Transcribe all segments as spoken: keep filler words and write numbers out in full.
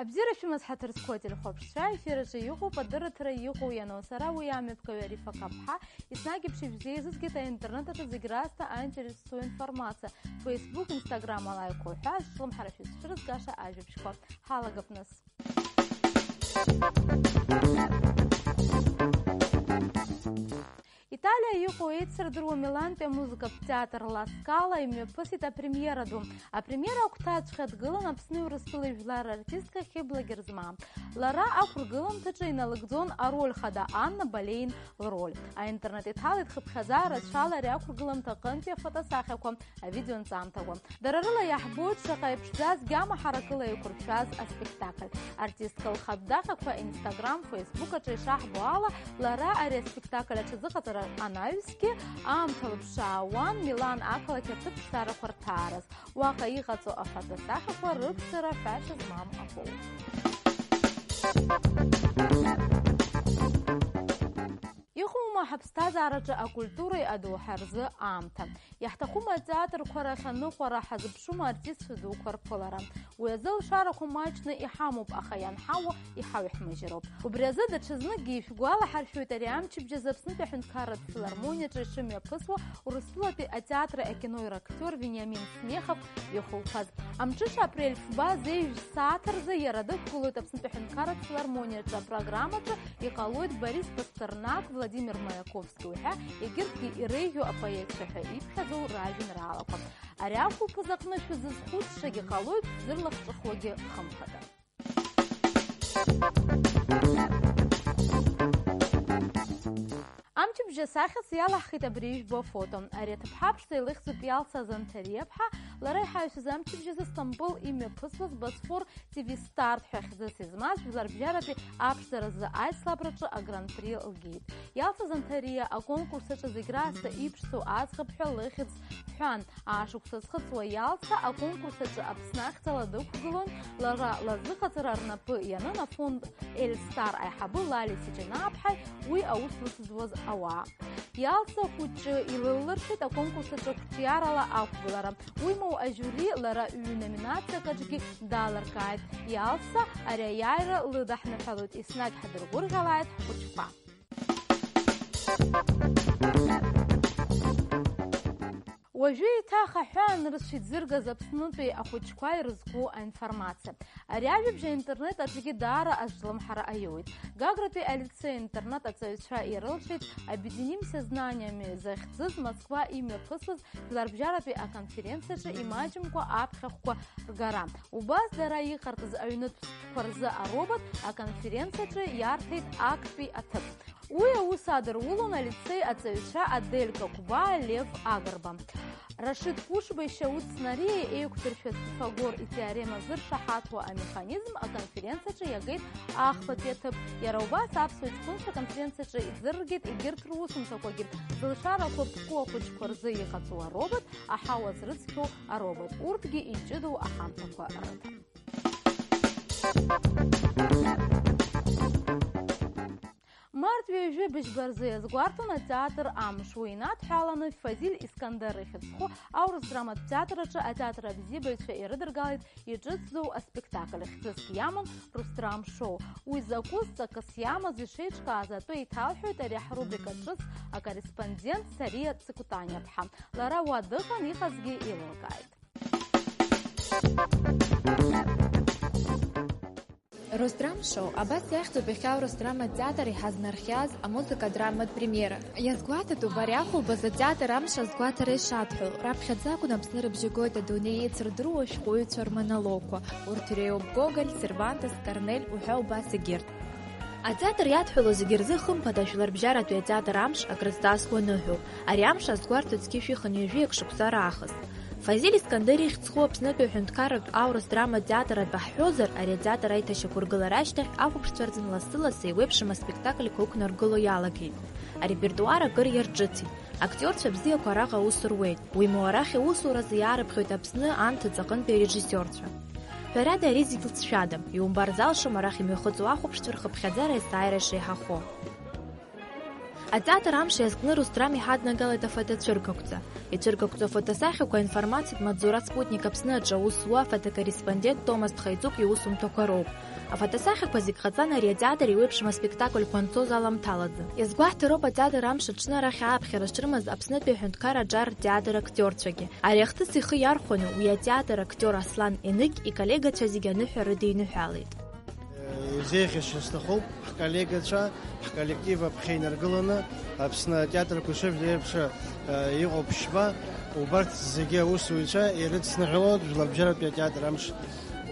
Бзиара шәымаз, ҳаҭыр зқәу ателехәаԥшцәа, аефир аҿы иҟоуп адырраҭара Иҟоу иану. Сара уи амҩаԥгаҩ Арифа Каԥҳа, еснагь еиԥш ишәзеизызгеит аинтернет аҿы зегь раасҭа аинтересу информациа, Facebook, Instagram ала иқәу ҳәа, зҿлымҳара шәызцәырызгаша ажәабжьқәа. Ҳалагап нас. Италиа иҟоу еицырдыруа Милантәи амузыкатә театр Ла Скала имҩаԥысит апремиера ду. Апремиера агәҭаҵәҟьа дгылан Аԥсни Урыстәылеи жәлар артистка Хьыбла Герзмаа. Лара ақәыргыламҭаҿы иналыгӡон ароль хада Анна Болейн лроль. Аинтернет иҭалеит хыԥхьаӡа рацәала ари ақәыргыламҭа аҟынтәи афотосахьақәа, авидеонҵамҭақәа. Дара рыла иаҳбоит шаҟа иԥшӡаз, гьама ҳаракыла еиқәыршәаз аспектакль. Артистка лхатә даҟьақәа Instagram, Facebook аҿы ишаҳбо ала, лара ари аспектакль аҽазыҟаҵара анаҩсгьы аамҭа лыԥшаауан Милан ақалақь аҭыԥ ԥшӡарақәа рҭаараз. Уаҟа иҟаҵоу афотосахьақәа рықәҵара ҳәашьа змам акоуп. Иҟоума ҳаԥсҭазаараҿы акультуреи адоуҳа рзы аамҭа? Иаҳҭахума атеатрқәа рахь аныҟәара, ҳазыԥшума артистцәа дуқәа рԥылара? Уи азы алшарақәа маҷны иҳамоуп, аха ианҳауа иҳаҩҳмыжьроуп. Убри азы даҽазныкгьы ишәгәалаҳаршәоит ари амчыбжь азы Аԥснытәи аҳәынҭқарратә филармониаҿы ишымҩаԥысуа Урыстәылатәи атеатри акинои рактиор Вениамин Смехов ихәылԥаз. Амҽыша апрель фба зеижә сааҭ рзы иара дықәгылоит Аԥснытәи аҳәынҭқарратә филармониаҿы апрограммаҿы иҟалоит Борис Пастернак, Владимир Маяковски уҳәа егьырҭгьы иреиӷьу апоетцәа ҳәа иԥхьаӡоу ражәеинраалақәа. Ари ахәылԥаз аҟны шәызызхәыцшагьы ҟалоит, шәзырлахҿыхуагьы хымԥада. Амчыбжь асахьаҿ иалаҳхит абри ижәбо афото. Ари аҭыԥҳа ԥшӡа илыхьӡуп Иалса Занҭариаԥҳа, лара иҳаҩсыз амчыбжь азы Стамбул имҩаԥысуаз Босфор Т В Старт ҳәа хьӡыс измаз жәларбжьаратәи аԥшӡаразы аицлабраҿы агран-при лгеит. Иалса Занҭариа аконкурс аҿы зегь раасҭа иԥшӡоу аӡӷаб ҳәа лыхьӡ ҳәан, аашықәса зхыҵуа Иалса аконкурс аҿы Аԥсны ахьӡала дықәгылон, лара лазыҟаҵара рнапы ианын афонд Елстар аиҳабы Лали Сиҷанааԥҳаи уи аус лыцызуаз ауаа. Иалса хәыҷы илыллыршеит аконкурс аҿы қәҿиарала ақәгылара. Уимоу, ажиури лара ҩ-номинациак аҿгьы далыркааит. Иалса, ари аиааира лыдаҳныҳәалоит, еснагь ҳдыргәырӷьалааит ҳхәыҷқәа. Уажәы еиҭах аҳәаа анрыцәа иӡыргаз Аԥснытәи ахәыҷқәа ирызку аинформациа. Ари ажәабжь аинтернет аҿгьы даара азҿлымҳара аиуеит. Гагратәи алицеи-интернат аҵаҩцәа ирылшеит Объединимся знаниями захьӡыз Москва имҩаԥысыз жәларбжьаратәи аконференциаҿы имаҷымкәа аԥхьахәқәа ргара. Убас дара иҟарҵаз аҩнытә стәқәа рзы аробот аконференциаҿы иарҭеит актәи аҭыԥ. Уи аус адырулон алицеи аҵаҩцәа Адель Какәбаа, Лев Агрба. Рашид Кәышбеи Шьаут Цнариеи еиқәдыршәаз Пифагор итеорема зыршаҳаҭуа амеханизм аконференциаҿы иагеит ахԥатәи аҭыԥ. Иара убас аԥсуа ҷкәынцәа аконференциаҿы иӡырыргеит егьырҭ русумҭақәагьы, зылшарақәа ԥку ахәыҷқәа рзы иҟаҵоу аробот, аҳауа зрыцқьоу аробот, урҭгьы иҷыдоу аҳамҭақәа рыҭан. Март ҩажәи быжьба рзы иазгәарҭон атеатр Амш. Уи инадҳәаланы Фазиль Искандер ихьыӡ зху аурыс драматә театр аҿы атеатр абзиабаҩцәа ирыдыргалеит иҿыцӡоу аспектакль. Хьӡыс иаман Рустрам шоу. Уи закәыз ҵакыс иамаз ишеиҿкааз атәы еиҭалҳәоит ари ҳрубрика ҿыц акорреспондент Сариа Цикәтаниаԥҳа. Лара уа дыҟан, иҟазгьы еилылкааит. Рустрам шоу, абас иахьӡуп иахьа аурыс драматә театр иҳазнархиаз амузыка драматә премиера. Иазгәаҭатәуп ари ахәылԥаз атеатр Амш азгәаҭара ишадҳәало. Раԥхьаӡа акәын Аԥсны рыбжьы гоит адунеи еицырдыруа ашәҟәыҩҩцәа рмонологқәа, урҭ иреиуоуп Гоголь, Сервантес, Корнель уҳәа убас егьырҭ. Атеатр иадҳәалоу зегьы рзы хымԥада Жәларбжьаратәи атеатр Амш акрызҵазкуа ныҳәоуп. Ари амш азгәарҭо зқьышә ихынҩажәи акы шықәса раахыс. Фазиль Искандер ихьӡ зху Аԥснытәи аҳәынҭқарратә аурыс драматә театр атәы ҳҳәозар, ари атеатр аиҭашьақәыргылара ашьҭахь ахәаԥшцәа рзын лассы-лассы еиуеиԥшым аспектакльқәа ықәнаргыло иалагеит. Арепертуар акыр иарҿыцит. Актиорцәа бзиақәа араҟа аус руеит, уимоу арахь иусуразы иаарыԥхьоит Аԥсны анҭыҵ аҟынтәи арежиссиорцәа. Ҳәарада, ари зегь лҵшәадам, иумбар залшом арахь имҩахыҵуа ахәаԥшцәа рхыԥхьаӡара есааира ишеиҳахо. Атеатр амш иазкны Рустрам иҳаднагалеит афотоцәыргақәҵа. Ицәыргақәҵо афотосахьақәа аинформациатә маҵзура Спутник Аԥсны аҿы аус зуа афотокорреспондент Томас Тхаиҵук иусумҭақәа роуп. Афотосахьақәа зегь ҟаҵан ари атеатр еиуеиԥшым аспектакльқәа анцоз аламҭалаӡа. Иазгәаҳҭароуп атеатр амш аҽны арахь ааԥхьара шрымаз Аԥснытәи аҳәынҭқар аҿар театр актиорцәагьы. Ари ахҭыс ихы иархәаны уи атеатр актиор Аслан Еныгь иколлегацәа зегь аныҳәа рыдиныҳәалеит. Изеиӷьасшьо сҭахуп ҳколлегацәа, ҳколлектив аԥхьа инаргыланы, Аԥсны атеатрқәа шыжәдеиԥш, э, иҟоуп ԥшьба, убарҭ зегьы аусзуҩцәа ирыдсныҳәалоит Жәларбжьаратәи атеатр амш.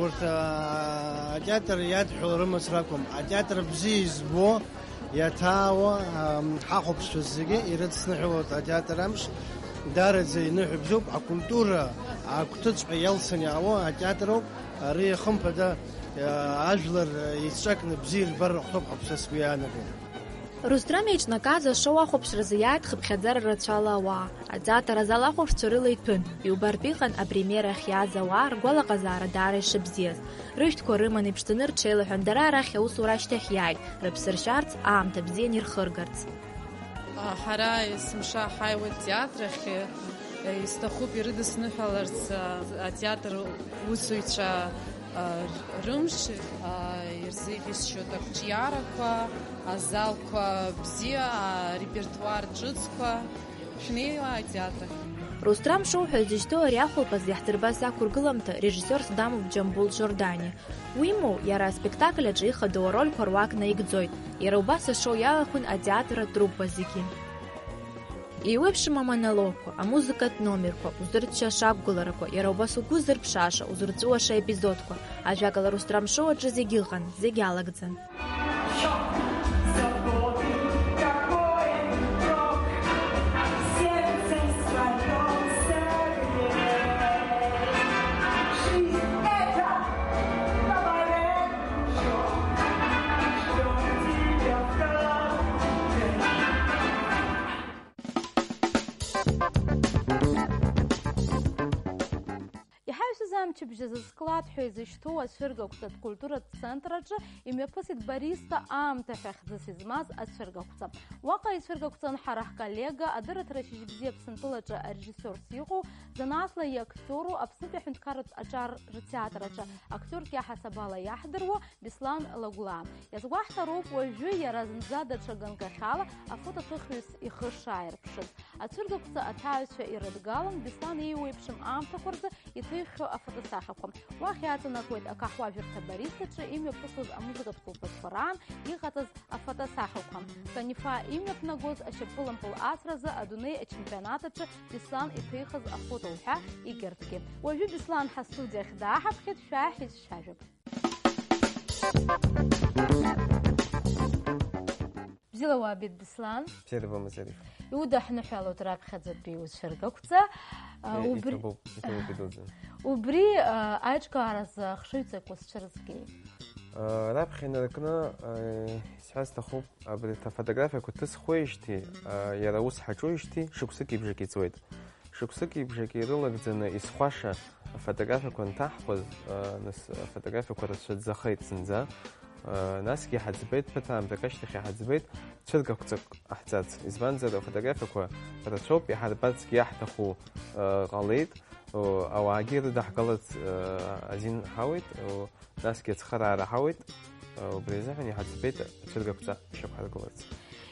Урҭ, а, атеатр иадҳәалоу рымацара акәым, атеатр бзиа избо, иаҭаауа, а, ҳахәаԥшцәа зегьы ирыдсныҳәалоит атеатр амш. Даараӡа иныҳәа бзиоуп, акультура агәҭыҵәҟьа иалсны иаауа атеатр ауп. Ари, хымԥада, ажәлар еицҿакны бзиа ирбар рыхәҭоуп ҳәа сгәы иаанагоит. Рустрам еиҿнакааз ашоу ахәаԥшразы иааит хыԥхьаӡара рацәала ауаа. Атеатр азал ахәаԥшцәа рыла иҭәын. Иубартә иҟан апремиера ахь иааз ауаа ргәалаҟазаара даара ишыбзиаз. Рышәҭқәа рыман иԥшӡаны рҽеилаҳәан, дара арахь аусура ашьҭахь иааит, рыԥсы ршьарц, аамҭа бзиан ирхыргарц. Ҳара есымша ҳаиуеит атеатр ахь, исҭахуп ирыдысныҳәаларц атеатр усзуҩцәа рымш, ирзеиӷьасшьоит ақәҿиарақәа, азалқәа бзиа, арепертуар ҿыцқәа. Шәнеила атеатр ахь. Рустрам шоу ҳәа изышьҭоу ари ахәылԥаз иаҳдырбаз ақәыргыламҭа режиссиорс дамоуп Џьамбул Жорданиа. Уимоу, иара аспектакль аҿы ихадоу арольқәа руак наигӡоит. Иара убас ашоу иалахәын атеатр атруппа зегьы. Еиуеиԥшым амонологқәа, амузыкатә номерқәа, узырччаша ақәгыларақәа, иара убас угәы зырԥшааша, узырҵәыуаша аепизодқәа, ажәакала, Рустрам шоу аҿы зегь ыҟан, зегь алагӡан. Иҳаҩсыз амчыбжь азы склад ҳәа изышьҭоу ацәыргақәҵатә культуратә центр аҿы имҩаԥысит Бариста аамҭа ҳәа хьӡыс измаз ацәыргақәҵа. Уаҟа ицәыргақәҵан ҳара ҳколлега, адырраҭара Шьыжьбзиа Аԥсынтәылаҿы арежиссиорс иҟоу, занааҭла иактиору, Аԥснытәи аҳәынҭқарратә аҿар ртеатр аҿы актиорк иаҳасабала иаҳдыруа Беслан Лагәлаа. Иазгәаҳҭароуп уажәы иара зынӡа даҽа ганкахьала афотоҭыхҩыс ихы шааирԥшыз. Ацәыргақәҵа аҭааҩцәа ирыдгалан, Беслан ииуеиԥшым аамҭақәа рзы иҭиххьоу афотосахьақәа. Уахь иаҵанакуеит акаҳуажәырҭа Баристаҿы имҩаԥысуаз амузыкатә хәылԥазқәа раан иҟаҵаз афотосахьақәа. Канифа имҩаԥнагоз ашьапылампыл асразы адунеи ачемпионат аҿы Беслан иҭихыз афото уҳәа егьырҭгьы. Уажәы Беслан ҳастудиахь дааҳаԥхьеит, шәааҳ ицәажәап. Бзиала уаабеит, Беслан. Бзиара бымазари. Иудаҳныҳәалоит раԥхьаӡатәи уцәыргақәҵа. А, Е, убри-, иҭабуп, иҭабуп идуӡӡан. Убри, а, аиҿкааразы ахшыҩҵак узцәырызгеи? А, раԥхьа инаркны, а, исҳәар сҭахуп, абри афотографиақәа ҭысхуеижьҭеи, а, иара ус ҳаҿуижьҭеи шықәсыки бжаки ҵуеит. Шықәсыки бжаки ирылагӡаны исхуаша афотографиақәа нҭаҳхуаз, а, нас афотографиақәа рацәаӡахеит зынӡа. Насгьы иҳаӡбеит, ԥыҭраамҭак ашьҭахь иҳаӡбеит, цәыргақәҵак ҟаҳҵарц, избанзар, афотографиақәа рацәоуп, иҳарбарцгьы иаҳҭаху, э, ҟалеит, о, ауаагьы ирыдаҳгаларц, э, азин ҳауеит, о, насгьы ацхыраара ҳауеит, э, убри азыҳәан иҳаӡбеит ацәыргақәҵа ишьақәҳаргыларц.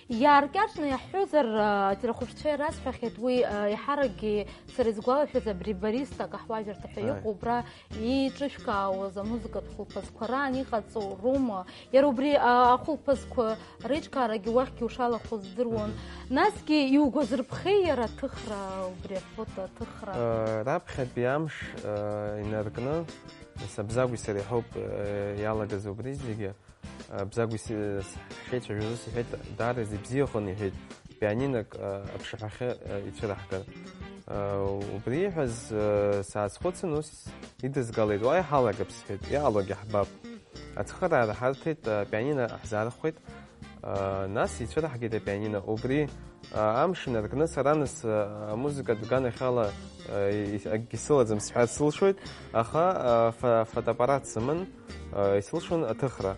Иааркьаҿны иаҳҳәозар, э, аҭоурыхәаԥшцәа ирасҳәахьеит уи, э, еиҳаракгьы сара исгәалашәаз абри Бариста акаҳуажәырҭа ҳәа Аи. Иҟоу убра еиҿышәкаауаз амузыкатә хәылԥазқәа раан иҟаҵоу роума, иара убри, а, ахәылԥазқәа реиҿкаарагьы уахьгьы ушалахәыз здыруан. Мгм. Насгьы иугәазырԥхеи иара аҭыхра, убри афото аҭыхра? Э, раԥхьатәи амш, э, инаркны, нас Абзагәи сареи ҳауп, э, иалагаз убри зегьы. Бзагә ис-, ҳшеицәажәоз ус иҳәеит, даараӡа ибзиахон, иҳәеит, пианинок, а, аԥшаҳәахьы, а, ицәыраҳгар. А, убри ииҳәаз, а, саазхәыцын, ус идызгалеит, уа иҳалагап, сҳәеит, иаалогьы ҳбап. Ацхыраара ҳарҭеит, а, пианино ҳзаархәеит, а, нас ицәыраҳгеит апианино. Убри, а, амш инаркны сара нас, а, амузыкатә ганахьала, а, и-, акгьы сылаӡам сҳәарц сылшоит, аха, а, фо-, фотоаппарат сыман, а, исылшон аҭыхра.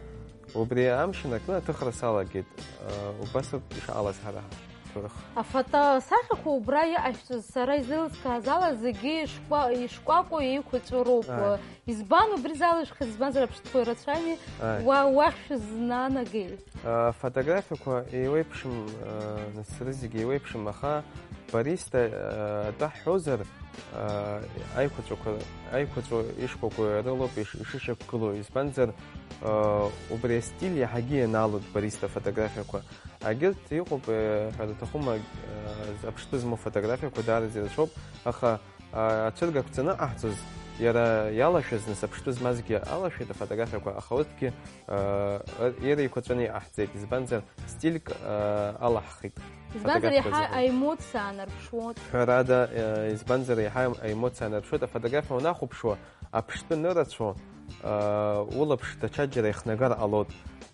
Убри амш инаркны аҭыхра салагеит. Э, убас ауп ишаалаз ҳара ҳҭоурых. Афотосахьақәа убра иҟашәҵаз сара излеилыскааз ала зегьы ишкәа-, ишкәакәа еиқәаҵәа роуп. Ааи. Избан убри залышәхыз, избанзар аԥштәқәа ирацәами, Ааи. Уа-, уахь шәызнанагеи? Афотографиақәа еиуеиԥшым, э, нас рызегьы еиуеиԥшым, аха Борисда, э, атәы ҳҳәозар, э, аиқәаҵәақәа, аиқәаҵәа ишкәакәоу рылоуп иш-, ишышьақәгылоу, избанзар, э, убри астиль иаҳагьы ианаалоит Борисда афотографиақәа. Агьырҭ иҟоуп, э, ҳәара аҭахума, э, аԥштәы змоу фотографиақәа даараӡа ирацәоуп, аха, э, ацәыргақәҵаны иҟаҳҵоз, иара иалашәаз, нас аԥштәы змазгьы алашәеит афотографиақәа, аха урҭгьы, э, иреиқәаҵәаны иҟаҳҵеит, избанзар, стильк, э, алаҳхит. Избанзар, фотографиақәа иаҳа зегьы. Аемоциа анарԥшуоит. Ҳәарада, э, избанзар, еиҳа аемоциа анарԥшуеит. Афотографиа уанахәаԥшуа, аԥштәы анырацәоу, э, улаԥш даҽаџьара ихнагар ҟалоит.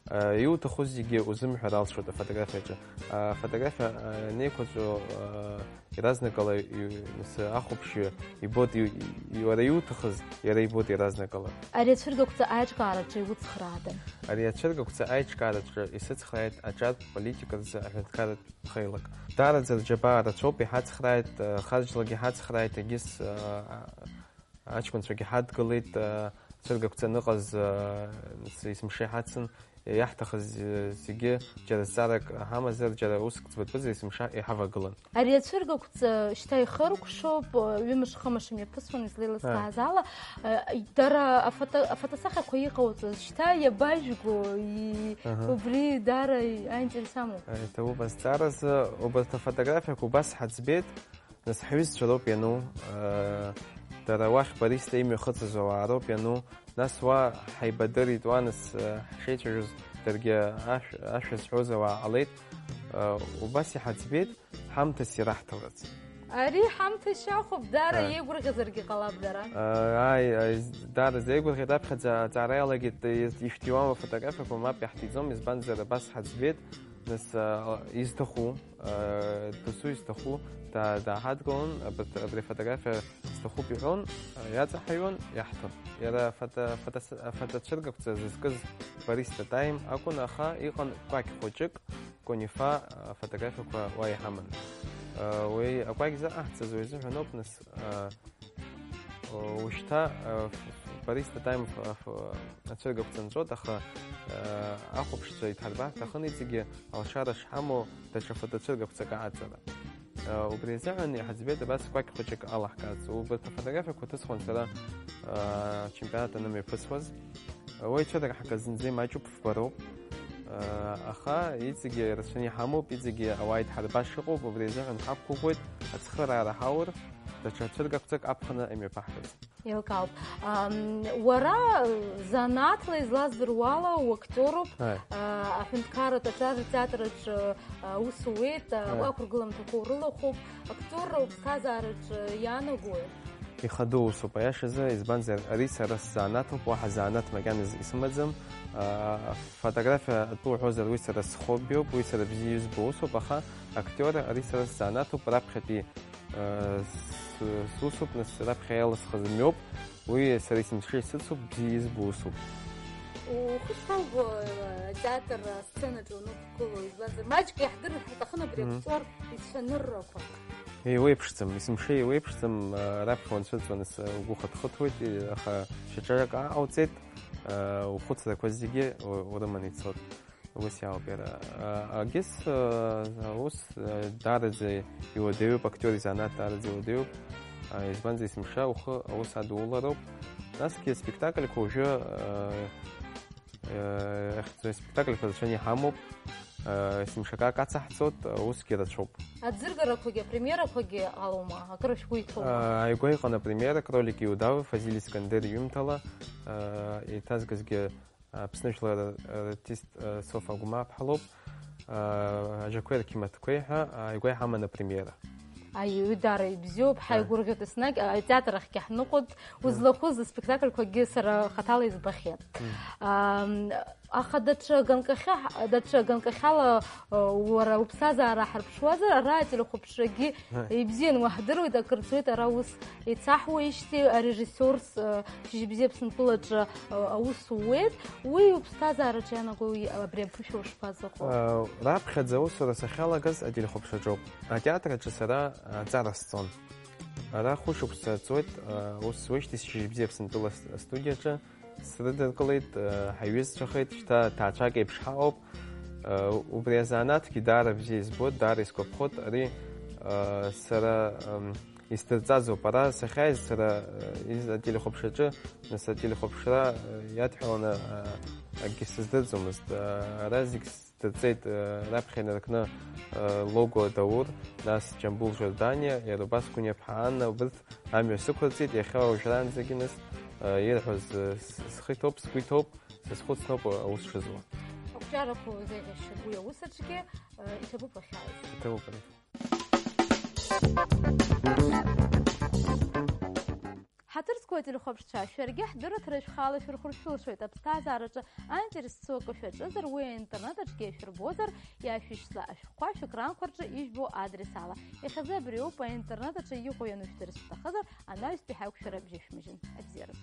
Э, иуҭаху зегьы узымҳәар алшоит афотографиаҿы. Афотографиа, э, анеиқәаҵәо, э, иаразнакала ҩ-, нас ахәаԥшҩы ибоит, ҩ-, ҩ-, уара иуҭахыз иара ибоит иаразнакала. Ари ацәыргақәҵа аиҿкаараҿы иуцхраада? Ари ацәыргақәҵа аиҿкаараҿы исыцхрааит аҿартә политика рзы аҳәынҭқарратә хеилак. Даараӡа рџьабаа рацәоуп, иҳацхрааит, э, харџьлагьы иҳацхрааит, егьыс, э, а-, аҷкәынцәагьы ҳадгылеит, э, ацәыргақәҵа аныҟаз, э, ес-, есымша иҳацын, иаҳҭахыз, э, зегьы, џьара зҵаарак ҳамазар, џьара уск ӡбатәызар, есымша иҳавагылан. Ари ацәыргақәҵа шьҭа ихыркәшоуп, ҩымш-хымш имҩаԥысуан, излеилыскааз ала. Э, дара афото-, афотосахьақәа иҟауҵаз, шьҭа иабажәго, и-, Аҳа. Убри даара аинтерес амоуп. Э, иҭабуп азҵааразы, убарҭ афотографиақәа убас ҳаӡбеит, нас ҳҩызцәа роуп иану, э, дара уахь Борисда имҩахыҵыз ауаа роуп иану, нас уа ҳаибадырит, уа нас, э, ҳшеицәажәоз даргьы ашә-, ашәа зҳәоз ауаа ҟалеит, э, убас иҳаӡбеит, ҳамҭас ираҳҭаларц. Ари ҳамҭа шьахәуп, даара Ааи. Еигәырӷьазаргьы ҟалап дара. Э, ааи, ааи, даара зеигәырӷьеит, аԥхьаӡа аҵаара иалагеит, э, ишәҭиуама афотографиақәа, мап иаҳҭиӡом, избанзар, абас ҳаӡбеит, нас, э, изҭаху, э, досу изҭаху, да-, дааҳадгылон, абарҭ, абри афотографиа сҭахуп иҳәон, э, иаҵаҳаиуан, иаҳҭон. Иара афото-, афотос-, афотоцәыргақәҵа зызкыз Борис Татаим акәын, аха иҟан кәакь хәыҷык, Конифа афотографиақәа уа иҳаман. Уи акәакь заҟаҳҵаз уи азыҳәан ауп, нас, ушьҭа Борис Татаим ацәыргақәҵа нҵәот, аха ахәаԥшцәа иҭарбар ҭахын иҵегьы алшара шҳамоу даҽа фотоцәыргақәҵак аҟаҵара. Убри азыҳәан иҳаӡбеит абас кәакь хәыҷык алаҳкаарц. Убарҭ афотографиақәа ҭысхуан сара, ачемпионат анымҩаԥысуаз. Уи цәырак ҳага зынӡа имаҷуп, фба роуп. Аха иҵегьы ирацәаны иҳамоуп, иҵегьы ауаа идҳарбаша ыҟоуп, убри азыҳәан ҳақәгәыӷуеит ацхыраара ҳаур, даҽа цәыргақәҵак аԥхын имҩаԥаҳгаз. Еилкаауп. Ам, уара, занааҭла излаздыруала, уактиоруп. Ааи. А, аҳәынҭқарратә аҿар театраҿы, а, аус уеит, а, Ааи. Уақәыргыламҭақәа урылахәуп. Актиорра уԥсҭазаараҿы иаанагои? Ихадоу усуп, аиашазы, избанзар, ари сара сзанааҭуп, уаҳа занааҭ макьаназ исымаӡам. А, афотографиа атәы уҳәозар, уи сара схоббиуп, уи сара бзиа избо усуп, аха актиорра ари сара сзанааҭуп, раԥхьатәи Э, с-, сусуп, нас, раԥхьа иалысхыз мҩоуп, уи сара есымша исыцуп, бзиа избо усуп. Ухы шԥалго, э, атеатр асценаҿы уанықәгыло, избанзар, маҷк иаҳдырыр ҳҭахын абри Мгм. Актиор ицәаныррақәа. Еиуеиԥшӡам, есымша еиуеиԥшӡам, э, раԥхьа уанцәыҵуа, нас, э, угәы хыҭхыҭуеит, э, аха шьаҿарак ааҟауҵеит, э, ухәыцрақәа зегьы у-, урыманы ицоит. Ус иаауп иара. А, агьыс, а, аус, а, даараӡа иуадаҩуп, актиор изанааҭ даараӡа иуадаҩуп. А, избанзар, есымша ухы аус адулароуп. Насгьы аспектакльқәа уажәы, а, а, иахьӡу аспектакльқәа рацәаны иҳамоуп. А, есымша акы ацаҳҵоит, аусгьы рацәоуп. Аӡыргарақәагьы, апремиерақәагьы ҟалома? Акыр шәгәы иҭоума? А, ааигәа иҟан апремиера, Кролики и удавы, Фазиль Искандер иҩымҭала, а, еиҭазгазгьы Аԥсны жәлар артист, э, Софа Агәмааԥҳа лоуп, э, Ажьақәеи рқьымаҭқәеи ҳәа, э, ааигәа иҳаман апремиера. Аиеи, даара ибзиоуп, ҳаигәырӷьоит еснагь, э, атеатр ахьгьы ҳныҟәоит, узлахәыз аспектакльқәагьы сара хаҭала избахьеит. Ам, Аха даҽа ганкахьа, даҽа ганкахьала, э, уара уԥсҭазаара ҳарԥшуазар, ара ателехәаԥшрагьы ибзиан уаҳдыруеит, акыр ҵуеит ара ус еицаҳуеижьҭеи, арежиссиорс, э, Шьыжьбзиа Аԥсынтәылаҿы, э, аус ууеит. Уи уԥсҭазаараҿы иаанагои, уи абри аԥышәа ушԥазыҟоу? Э, раԥхьаӡа аусура сахьалагаз ателехәаԥшраҿоуп. Атеатр аҿы сара аҵара сҵон. Ара хәышықәса ҵуеит, э, ус уеижьҭеи Шьыжьбзиа Аԥсынтәыла астудиаҿы. Срыдыркылеит, э, ҳаиҩызцәахеит, шьҭа ҭаацәак еиԥш ҳаҟоуп. Э, убри азанааҭгьы даара бзиа избоит, даара исгәаԥхоит. Ари, э, сара, м, исдырҵазоуп. Ара сахьааиз сара, э, из-, ателехәаԥшраҿы, нас ателехәаԥшра, э, иадҳәаланы, э, акгьы сыздырӡомызт. Э, ара зегь сдырҵеит, э, раԥхьа инаркны, э, Лого Даур, нас Џьамбул Жорданиа, иара убас Гәыниаԥҳа Анна, убырҭ амҩа сықәырҵеит, иахьа уажәраанӡагьы нас, э, ирҳәоз, э, с-, схы иҭоуп, сгәы иҭоуп, сазхәыцноуп, э, аус шызуа. Ақәҿиарақәа узеиӷьасшьоит уи аус аҿгьы, э, иҭабуп уахьааиз. Иҭабуп ари. Ҳаҭыр зқәу ателехәаԥшцәа, шәаргьы ҳдырраҭара шәхала шәырхәыршәылшоит, аԥсҭазаараҿы аинтерес зцу акы шәаҿызар, уи аинтернет аҿгьы шәырбозар, иашәышьҭла ашәҟәқәа шәекранқәа рҿы ижәбо адрес ала. Иахьазы абриоуп, аинтернет аҿы иҟоу ианушәдыр шәҭахызар, анаҩстәи ҳаиқәшәара бжьышәмыжьын. Абзиараз.